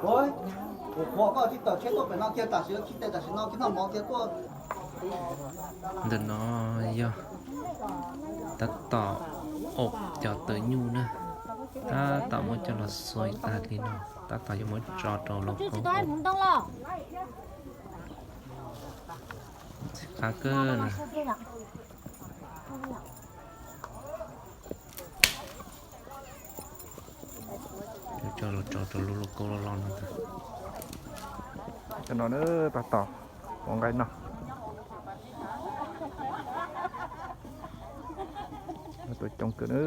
Ua, kuv qhuas koj tsis tawm tsheb tuaj pem no kiag tam sim, tsis tawm tam sim no kiag noj mov kiag tuaj. Ntawm no yog tab tom aum cov tawm nyuj na, tab tom muab coj los xua tag li no, tab tom yuav muab tso rau lub koob. Qab kawg na. Coj los tso rau lub lauj kaub loj loj no ntag. Cov no tab tom ua nqaij no. Tuaj coob kawg na.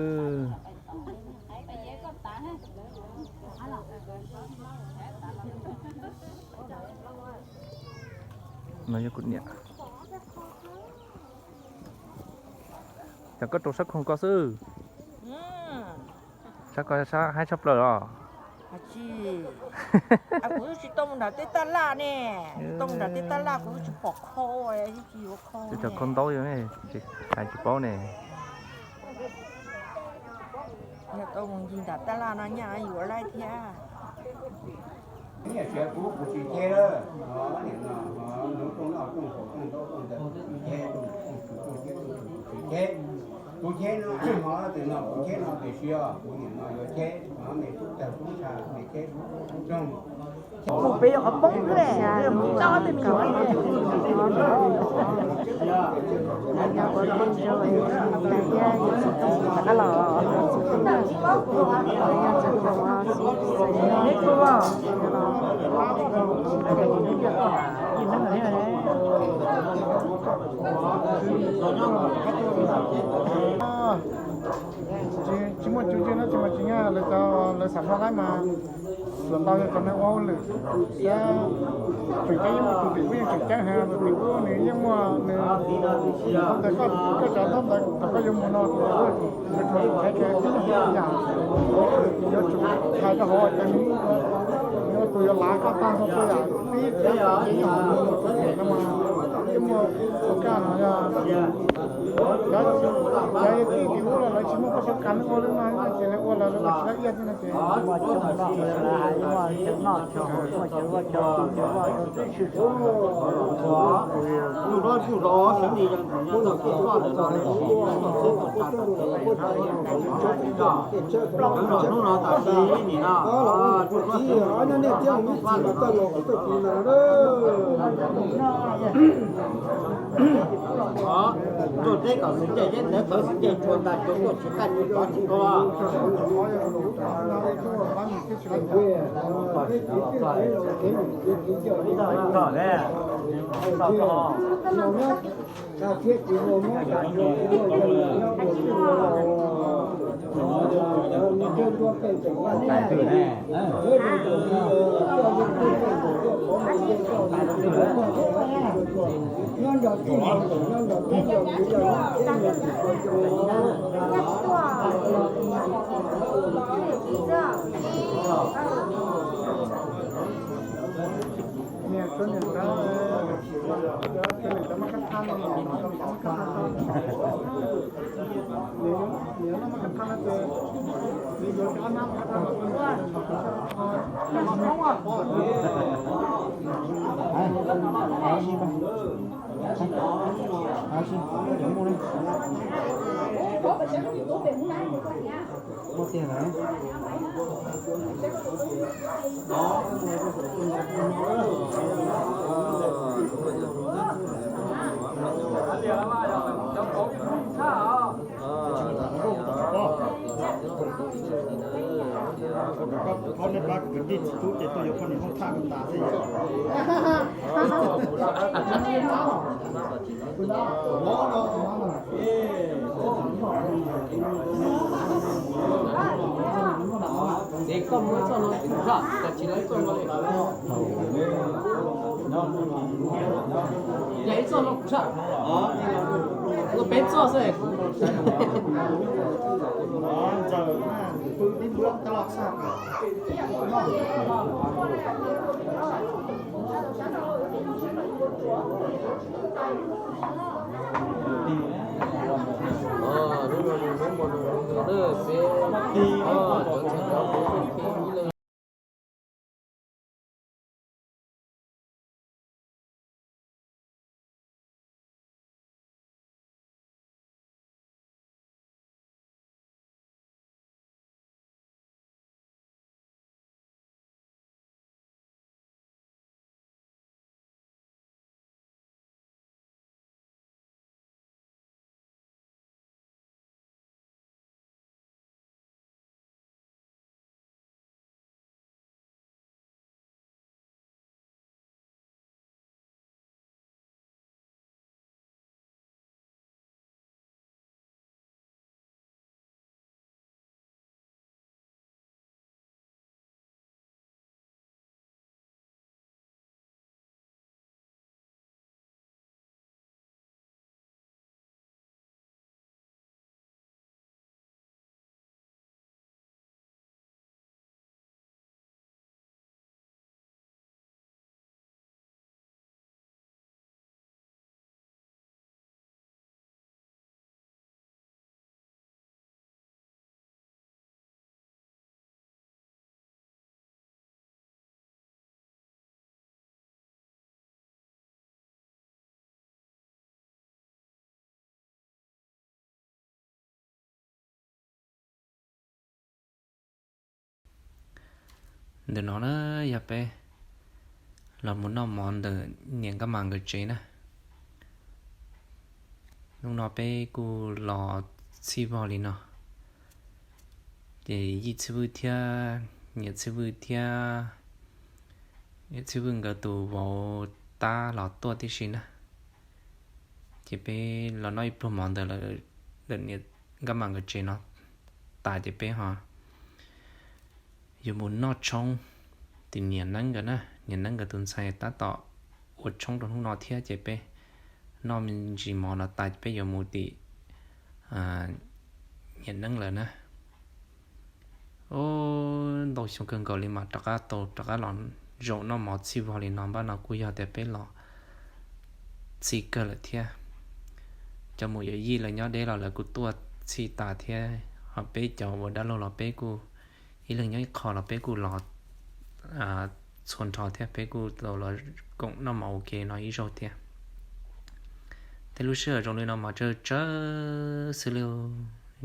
No yog kuv niam. Cas koj rau sab khoom koj xwb? Sab koj sab haib tshaj plaws los? Kuv tsis tau mus nram tej taj laj ne. Tau mus nram tej taj laj kuv tsis pom khau, tsis yuav khau. Cov khau ntaub hais tsis paub ne. Yog tau mus ncig nram taj laj no nyaj yuav laij thiab. Nyiaj siav kub kuv tsis cheb, nim no lub rooj noj rooj haus rooj ntaub rooj ntawv kuv tsis cheb, rooj tsu rooj tsu kuv tsis cheb. Kuv cheb no, hmo no tes no kuv cheb no tiam sis kuv nim no yuav cheb, me tub tawg tub ntshai, me cheb tub rooj. Mus pem yuav qhov poob xwb, tso tej me nyuam. Tsis muaj cus ces no tsis mas tsis nyaj lawv cov lawv xam no qaib mas. Los ntau yog cov neeg ua hauj lwm thiab. Tseem ceeb yeej muaj tus tim ub yeej tseem ceeb heev, tus tim ub nws yeej muaj nws. Ntawm koj cov ntaub ntawv thaum koj yuav mus no, yuav tsum hais tias tib yam, yuav tsum hais rau hauv tias nws ua tus yuav lav koj tag nrho txhua yam, tib cov tseem ceeb yeej hauv no mas yeej muaj tus kaj no yog. Cov, cov tij tim ub los lawv tsis muaj koj sab kas ua li no ces lawv ua los lawv ua tsis tau iab thiab no ces. Hnub no tam sim nim no, tsuj teb kom xwm nce, yeb ntawd khawv xwm nce tsuag tas tsuag tuaj tsis kaj tsis tov tsis kho. Niam tub niam ntxawm, cov niam cov maj kab thaj no los cov maj kab thaj no, niam cov maj kab thaj no ces niam yuav cov maj kab thaj no. Koj nej pab kwv tij tsis tub ces tuaj yuav poj niam hoob thaj koj tas xwb. Ces koj muab txoj no kuv zaj, cas tsis lawv txoj no li. Yog ib txoj no kuv zaj, peb txoj xwb. Ntawm no na, yog peb los mus noj mov ntawm niam Nkaj Mas nkawd tsev na. Hnub no peb kuj los txhij vog li no, ces Yij Txhij Vwj thiab niam Txhij Vwj thiab niam Txhij Vwj nkawd tus vauv tab los tuaj tib si na. Ces peb los noj ib pluag mov ntawm lawv, ntawm niam Nkaj Mas nkawd tsev no tas ces peb ho yuav mus noj tshoob tim niam Neeb nkawd na. Niam Neeb nkawd tus ntxhais tab tom ua tshoob rau hnub no thiab ces peb noj me ntsis mov no tas ces peb yuav mus tim niam Neeb lawm na. Ntau xyoo kawg nkaus li mas rov qab tau rov qab los zaum noj mov txhij vog li no, npaj no kuj yog tias peb los txhij kawg lawm thiab. Cov mus yawm yij lawv nyob deb los lawv kuj tuaj txhij tas thiab, ho peb cov ua dab laug los peb kuj ib leeg nyob ib qho los peb kuj los txhua nrho thiab, peb kuj tau los koom noj mov ua ke no ib zaug thiab. Tej lub sij hawm zoo li no mas tsawg tsawg xwb li,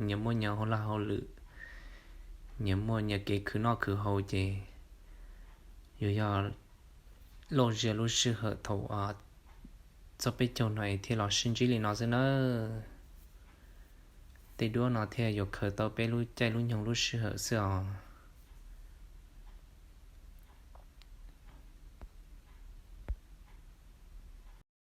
nyias muaj nyias hauj laj hauj lwm, nyias muaj nyias kev khwv noj khwv haus ces yuav yog lauj zias lub sij hawm thaum txog peb caug no es thiaj los sib ntsib li no xwb nawb. Tej duab no thiaj yuav khaws tau peb lub caij lub nyoog lub sij hawm xwb os.